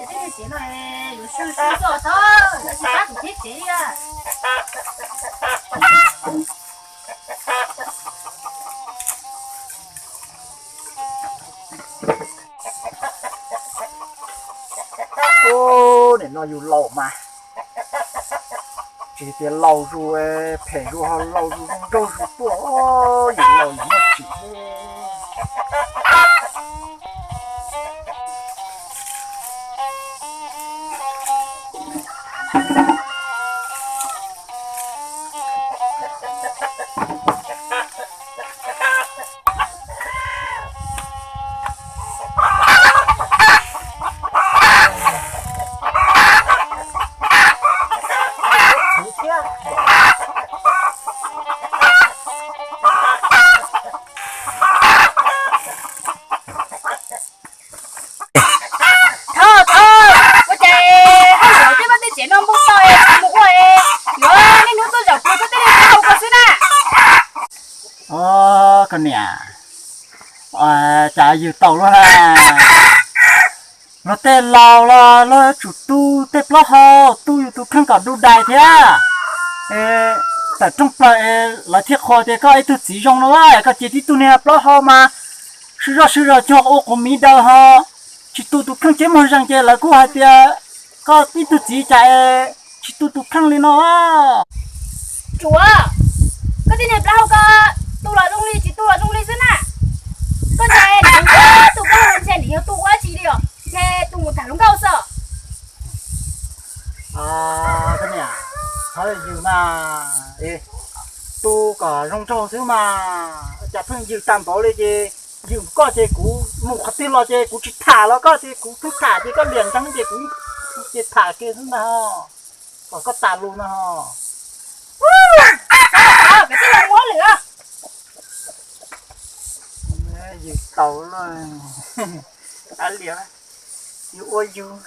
Teb tsev no yuav sib txog tau, yuav tsis pab kuv teb tsev li. Ub, nim no yus laus mas, tsis tias laus zus phem zus ho laus zus zoo nraug zus tuaj, yus laus yus muaj tsim. Thov, thov, ua cas haj yam tej vaj tej tsev no npau taws es mus ua es yuav niaj hnub tuaj zaum plhws koj tej niag plaub hau ko xwb na? Os, koj niam, cas yws tau luaj na. Luag tej laus los luag yuav tsum tu tej plaub hau, tu yus tus kheej kom du dais thiab. Tawm rooj plaws es lawv thiaj qhuas tias koj ib tug txiv zoo no, koj cia tib tug niag plaub hau mas sib zoj sib zog cog ua quav miv daws ho tsis tu tus kheej ceb muag zees ces lawv kuj hais tias koj ib tug txiv cas es tsis tu tus kheej li no. Tsuav, koj tej niag plaub hau ko tu los zoo li tsis tu los zoo li xwb na. Koj ntshai niam yus tu plaub hau ntshai niam yus tu ua dab tsi li os, ntshai tu mus tham hluas nkauj xwb. Koj niam, thov yws mas, tu kom zoo nraug xwb mas, cas pheej yws tag npaum li ces yws koj ces kuv mus qhov twg los ces kuv tsis tham los koj ces kuv pheej tham ces koj liam ntseeg ces kuv ces tham kiag xwb ntag. Kom koj tas lus no ho. Koj tij los muab lwm. Yws tau lawm, liam, yus ua yus.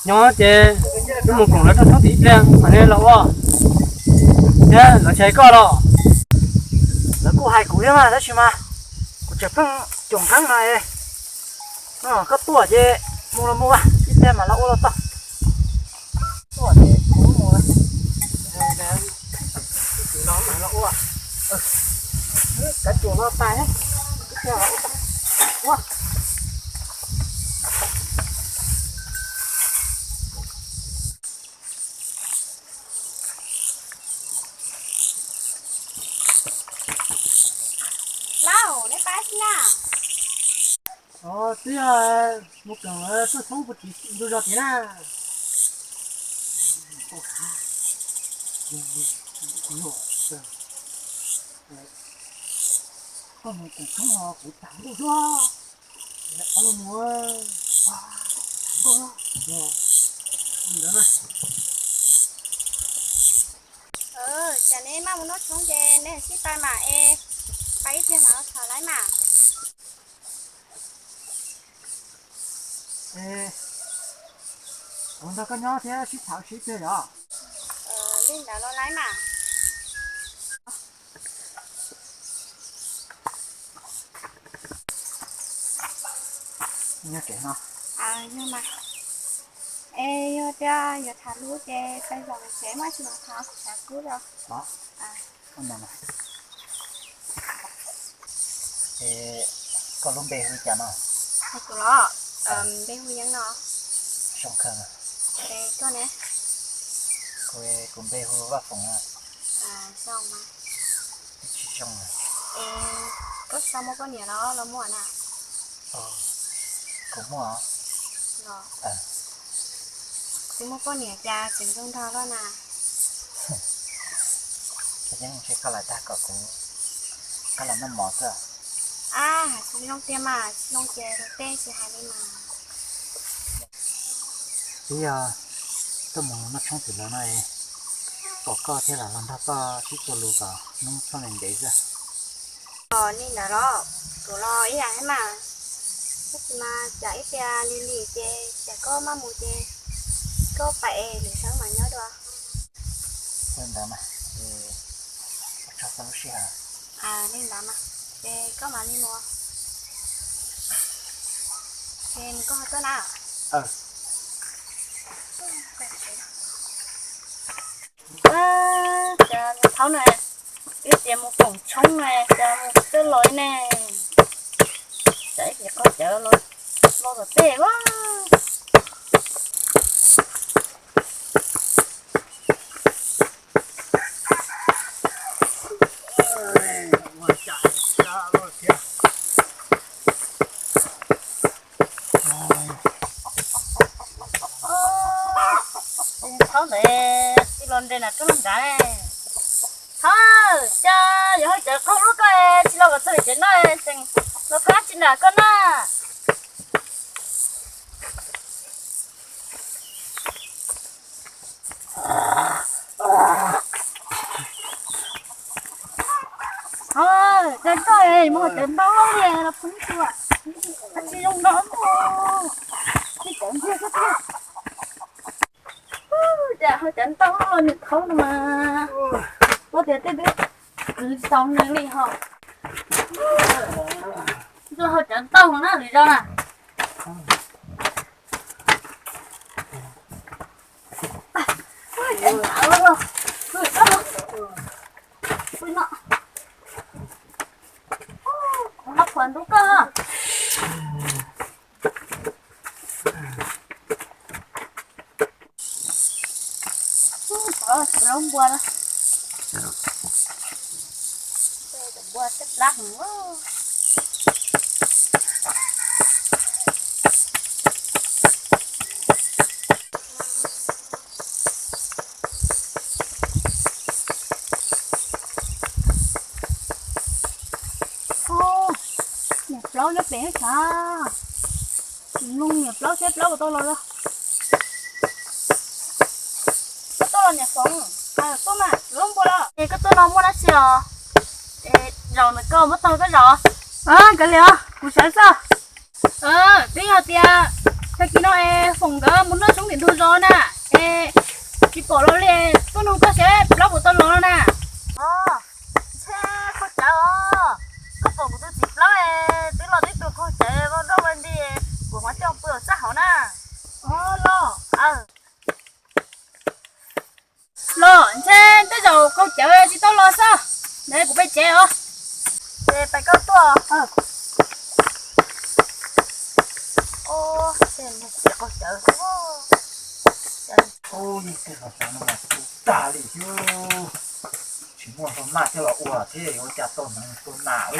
Nyob ces wb mus koom lawv rau thoob tim ib pliag mam li los ua thiab lawv tsis hais koj los. Lawv kuj hais kuv thiab mas tab sis mas kuv tseem pheej cuam nqeeb no. Koj tuaj ces mus los mus, ib pliag mam los ua los tau. Tuaj ces kuv mus, los ua, kav tsum los tas, ib pliag los ua. Lauj, neb pab xwb na. Twb yog mus koom tuaj thoob puag tim ntug zos tid na. Koj mus koom thoob kuv tham nkauj xwb. Cas neb maj mus noj tshoob ces neb sib tais mas es, pab ib pliag mam los tham lawm mas. Es kuv nrog koj nyob thiab sib tham sib pliag yom. Li ntawd los laiv mas. Nyob tsev no. Yog mas. Es yog tias yuav tham lus ces peb zaum tsev mas tsis los tham kuv xav kub los. Es koj lub npe hu li cas no? Kuv los, npe hu Yeeb no. Zoo kawg. Es koj ne? Kuv, kuv npe hu Vaj Foom. Zoo mas. Tsis zoo. Es koj xav muaj poj niam los los muaj na? Kuv muaj. Los tsis muaj poj niam cas tseem zoo nraug los na? Yeeb, ntshe koj lam dag kom kuv, koj lam noj mov xwb. Ab, tsis zoo tiag mas, tsis zoo ces rau teb tsis hais li mas. Twb yog tuaj mus noj tshoob tim lawv no es pom koj thiaj lam los nrog koj sib txuas lus kom hnub tshoob ntev ntev xwb. Li ntawd los, kuv los ib yam thiab mas. Tab sis mas cas ib pliag lig lig ces cas koj maj mus ces koj pais es lwm sawv mas nyob dua. Li ntawd mas, ua tsaug koj lub sij hawm. Li ntawd mas, ces koj mam li mus. Ces nws koj ho tuaj na. Cas thaum no ib tias mus koom tshoob no cas mus twb los li ne. Cas ib tias qaug cawv los tom tej ua. Thaum ntawd tsis los nres na rub nrad. Thaum cas yog hauj cawv qaug lub ko tsis los kom txog li ces no tseem los phab tsis nram koj na. Cas koj mus hauj cawv ntau li los phoov ib tug, tsis zoo nraug. Tsis cawv ntxiag xwb tiag. Cas hauj cawv ntau los nws thaum no mas, ua tias tej twb kwv tsis tau nws li ho. Zoo hauj cawv ntau na lwm zaus na. Kuv no qhuav ntub koj. Npua, npua siab plab heev. Niam plaub nyob pem xav, niam plaub thiab plaub puas tau los? Koj tuaj los niam Foom, tuaj mas lub npua los. Es koj tuaj no muaj dab tsi os? Zaum ntawd koj muab tau koj zaum. Kav liam, kuv sawv xwb. Twb yog tias tag kis no es Foom nkawd mus noj tshoob tim ntug zos na, es tsis pom los li, tuaj nug koj seb plaub puas tau los no na. Ntshe qaug cawv os, koj pom kuv tus txiv plaub twb los twb tuag qaug cawv vaj nroj vaj nti, kuv hov coj pw txaj hauv na. Los, los ntshe tej zaum qaug cawv tsis tau los xwb, ntawd kuv peb tsev os. Ces pais koj tuaj. Qaug cawv, tag li xwb, tsis muaj hmo maj coj los ua thiab yuav ua cas tau hneev tua nas.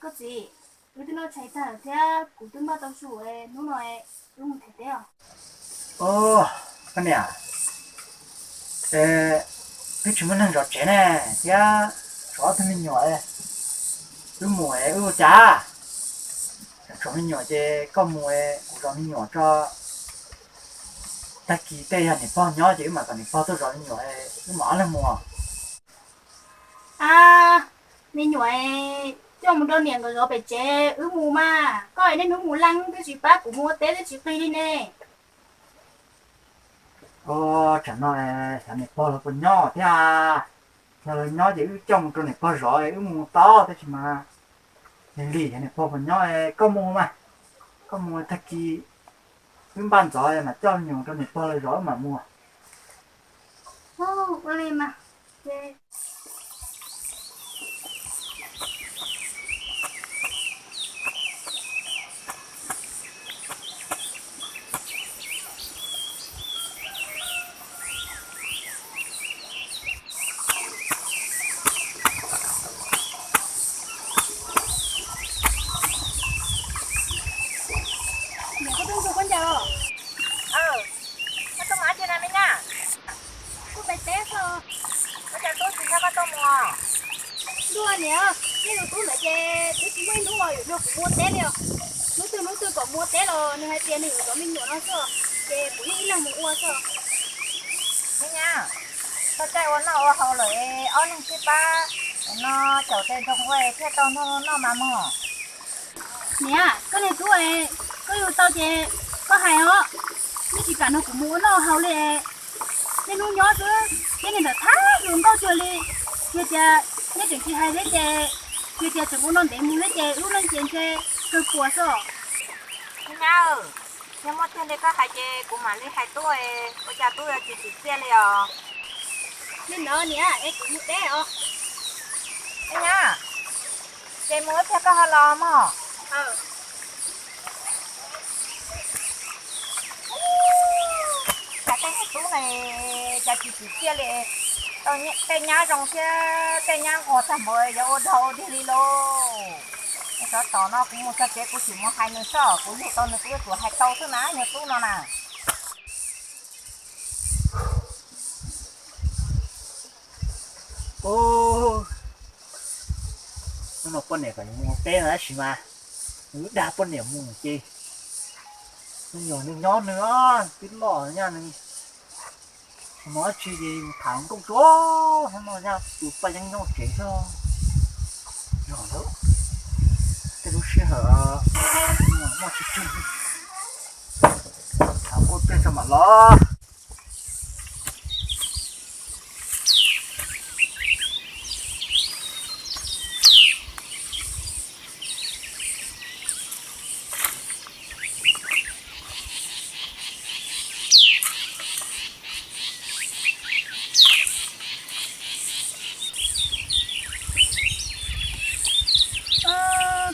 Koj txiv, wb twb noj tshais tag lawm thiab kuv twb npaj tau su, hnub no wb mus them teb os. Koj niam, twb tsis muaj neeg zov tsev ne, thiab tshuav ob tug me nyuam, wb mus wb ua cas? Tshuav me nyuam ces koj mus, kuv zov me nyuam tso, tag kis tej yog niam pog nyob ces wb mam kom niam pog tuaj zov me nyuam, wb mam ob leeg mus. A, me nyuam, coj mus rau niam nkawd zov pem tsev, wb mus mas. Koj niaj hnub mus leej twb tsis pab kuv mus ua teb twb tsis qig li ne. Ua, tsam no xyov niam pog lawv puas nyob thiab. Yog lawv nyob ces wb coj mus rau niam pog zov wb mus tau, tab sis mas lig lig xyov niam pog puas nyob. Koj mus mas, koj mus tag kis wb npaj ntxov mam coj me nyuam rau niam pog lawv zov wb mam mus. Ua li mas. Niam, koj tuaj ntxuag koj ncaws los? Koj tuaj mus dab tsi na me nyab? Tuaj pem teb xwb. Ua cas tub tsis nrog koj tuaj mus? Ntuj niam, nej tus tub ntawd ces twb tsis muaj ib hnub uas yuav nrog kuv mus ua teb li os. Hnub twg hnub twg kom mus ua teb los nws hais tias nws yuav zov me nyuam no xwb, ces kuv yeej ib leeg mus ua xwb. Me nyab, txog caij ua noj ua haus lawm es ob leeg sib pab no caum tes nrog ua thiaj tau noj mas mog. Niam, koj niag tub, koj yug tau ces koj hais os, nej tsis kam nrog kuv mus ua noj haus li. Niaj hnub nyob xwb, thiab niag ntawd thab yus nkauj cuag li. Yog tias nej tseem tsis hais thiab ces, yog tias tseem ua no ntev mus thiab ces wb lub neej ces ntshe kawg puas xwb os. Me nyab, yog muaj tiag li koj hais ces kuv mam li hais tub, ua cas tub yuav tsis tsim txiaj li os? Li ntawd niam, es kuv mus teb os. Me nyab, ces mus ib pliag koj ho los mog. Hais tej niag tub ne, cas tsis tsim txiaj li, tau tej nyab zoo thiab tej nyab nquag tag npaum yuav ua dog ua dig li lauj. Tsov tom no kuv mus txog tsev kuv tsis mus hais nws xwb, kuv yug tau nws kuv yuav tsum hais tau xwb na, niag tub no na. Hnub no poj niam kom mus teb no tab sis mas nws dag poj niam mus ces nws nyob nws, twb loj nyaj nws, mus dab tsi ces mus tham nkauj tsuag, hnub no nyaj tus paj yeeb nyob tsev xwb. Yog lawm, tej lub sij hawm muaj tsis tseg, tham nkauj tej tso mam los.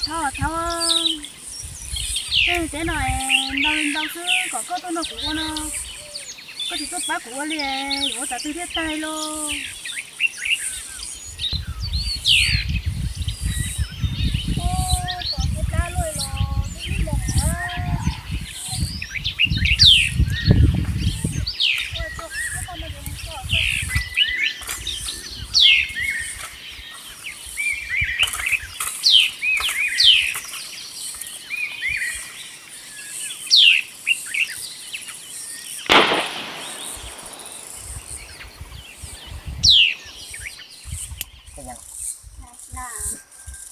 Thov thov, tej teb no ntau li ntau xwb kom koj tuaj nrog kuv ua no, koj tsis tuaj pab kuv ua li, yuav ua tas twg thiaj tag lauj.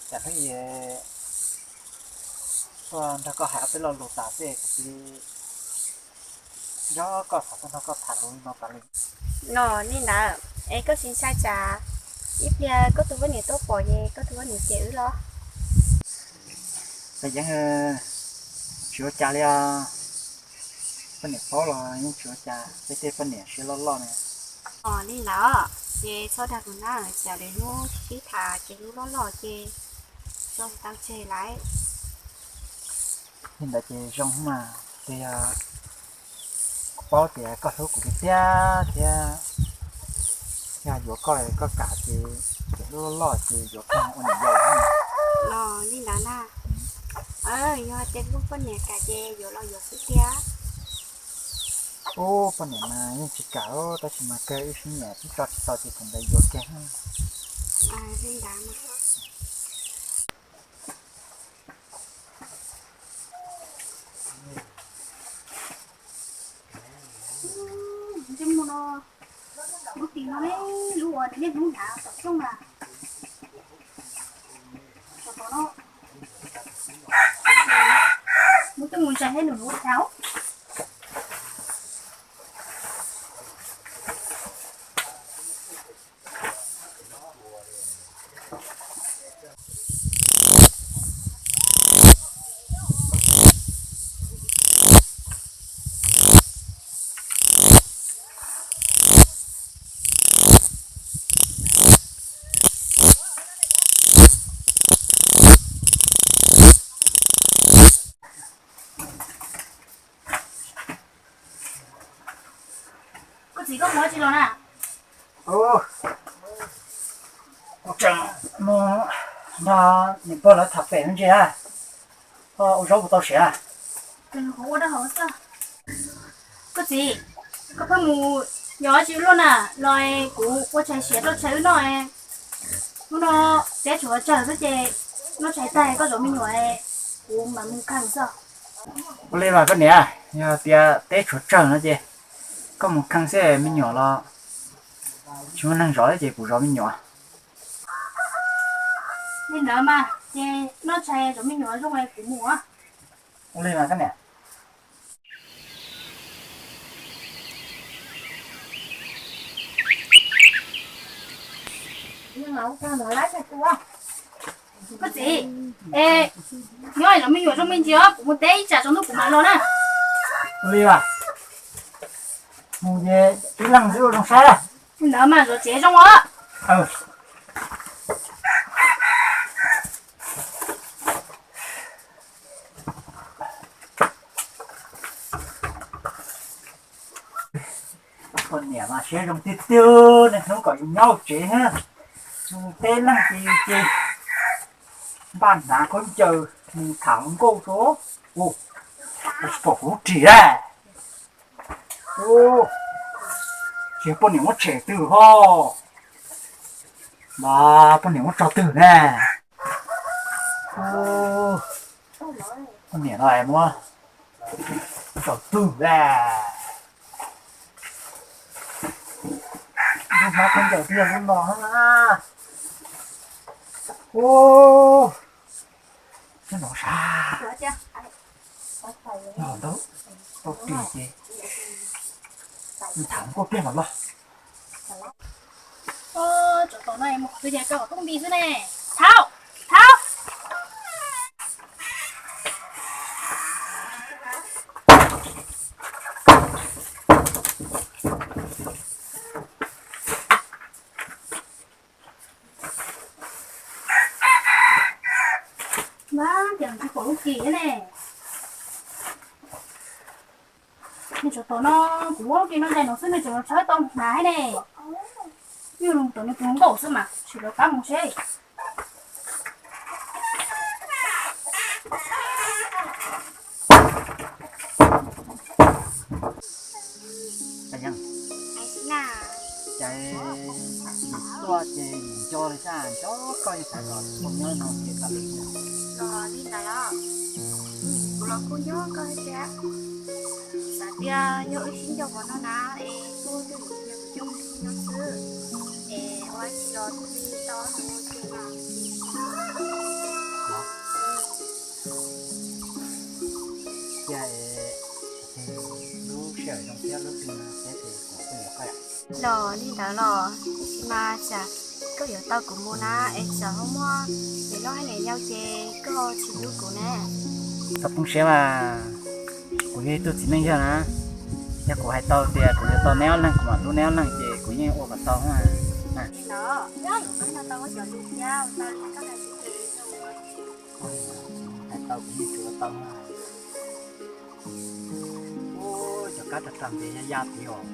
Cas hnub i tuaj nrog koj hais ob peb lo lus tas xwb kuv cia li nco koj xav tuaj nrog koj tham lus li no tas li. Los li ntawd es koj tsis ntshai tsam ib pliag koj tus poj niam tuaj pom ces koj tus poj niam cem wb los? Koj yeej tsis ua cas li os. Poj niam paub los yeej tsis ua cas, peb tej poj niam siab loj loj na. Os li ntawd ces txhob dag kuv na, tsam lwm hnub sib tham ces lub loj loj ces txo tau tseg lawm. Li ntawd ces zoo mas, ces yog kuv paub tias koj hlub kuv tiag tiag thiab, yog yuav koj koj kam ces, ces lub loj loj ces yuav koj ua niam yau. Los li ntawd na. Yog tias lub poj niam kam ces yuav los yuav xwb tiag. Ub, poj niam mas yeej tsis kam, tab sis mas kawg wb sib nyiam twb tso tsis tau ces thaum ntawd yuav kiag. Li ntawd. Ntsej muag no, lub tim no, lub uas niaj hnub hnav tom rooj na. Mus ntsa thiab nws ua chaw. Koj txiv, koj mus ua tsi los na? Kuv tseem mus nrog niam pog lawv tham pem me ntsis na. Koj ua zaub puas tau siav? Koj txiv, koj pheej mus yos tsi luaj na, los kuv ua tshais siav rau tshais wb noj. Hnub no teb tshuav tsawg xwb ces noj tshais tag koj zov me nyuam, kuv mam mus kheej xwb. Ua li mas koj niam, yog tias teb tshuav tsawg no ces koj mus kheej xwb, me nyuam los tsis muaj neeg zov thiab ces kuv zov me nyuam. Li ntawd mas ces noj tshais zov me nyuam zoo kuv mus. Ua li mas koj niam. Koj txiv, es nyob zov me nyuam zoo me ntsis os, kuv mus teb ib tsam tsaus ntuj kuv mam los na. Ua li mas, mus ces ib leeg xwb ua zoo saib. Li ntawd mas zov tsev zoo os. Koj niam mas siab zoo tiag tiag, niaj hnub kom yus nyob hauv tsev thiab. Yus teb leej ces yus ces npaj hnav khaub ncaws mus tham hluas nkauj tso. Ua, tsis pom kuv lub ris a. Ua, tsis poj niam muab tshem twg ho. Mas poj niam muab tso twg ne? Ua, poj niam no muab tso twg a? Ntuj hmab khaub ncaws twb yog lub no na. Ua, nyob no sav. Nyob ntawd tau ris ces tham hluas nkauj pliag mam los. Tsov tom no mus qhov twg ces koj kom tub nti xwb ne. Thaub, Thaub. Mas cas tsis pom lub ris ne. Nws tsov tom no, kuv muab lub ris no ntais no xwb nws tseem los tshawb tau hnav thiab ne. Yus los tom nws tus hluas nkauj xwb mas tsis los qab mus seb. Cas yim tuaj ces yim nco li thiab, nco koj yeej xav kom kuv nyob no ces tas li. Los li ntawd los, kuv los kuj nyob koj thiab. Xav tias yog wb sib nco qhov no na, es kuj twb yog coob nyob xwb, es ua tsis los twb li tau hnub ua ke mas. Cia es lub sij hawm zoo thiab lub twg no thiab ces kuv kuj yuav koj. Los li ntawd los, tab sis mas tsam koj yuav tau kuv mus na, es tsam ho muaj niam loj thiab niam yau ces koj tsis hlub kuv ne. Txhob poob siab mas, kuv yog ib tug txiv neej yawg na, yog kuv hais tau tias kuv yuav tau neb ob leeg kuv mam hlub neb ob leeg ces kuv yeej ua kom tau na. Los, koj yuav tau cov lus thiab ua tau li koj hais xwb ces. Hais tau kuv yeej tsuas tau na. Ua cov kab rog rog ces ya ya tid os.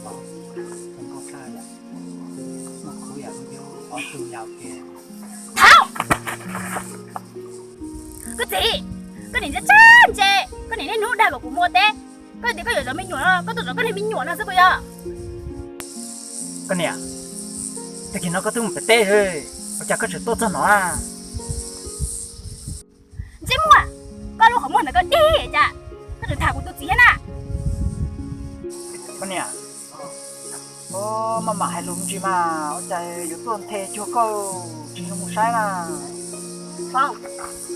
Pom, zoo nkauj tshaj yom. Muaj khub yam li ob tug yau kiag. Thaub! Koj txiv, koj niam ntse tshaj ntse, koj niam niaj hnub dag kom kuv mus ua teb. Koj tias koj yuav zov me nyuam no, koj tuaj zov koj niag me nyuam no xwb puas yog? Koj niam, tag kis no koj twb mus pem teb, ua cas koj tseem tuaj txog no? Ntsej muag, koj lub qhov muag ntawd koj dig cas, koj tseem tham kuv tus txiv thiab na. Koj niam, maj mam hais lus me ntsis mas, ua cas yuav tuaj nthe cuag koj tsis zoo mus saib na. Foom,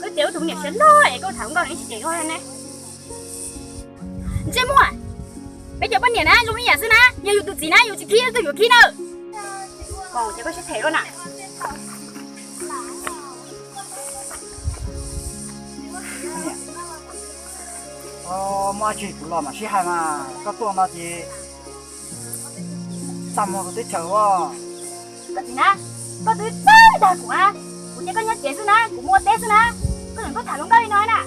koj tias wb tus niam siab loj es koj tham hluas nkauj nws tsis cem koj ne. Ntsej muag, peb cov poj niam na zoo ib yam xwb na, yog yus tus txiv na yus tsis khib twg yuav khib na. Foom, ces koj siab phem luaj na. Muaj dab tsi kuv los mam sib hais mas, koj tuaj no ces txaj muag rau teb chaws ua. Koj txiv na, koj twb txawj dag kuv na, kuv cia koj nyob tsev xwb na, kuv mus ua teb xwb na, koj tseem tuaj tham hluas nkauj li no na.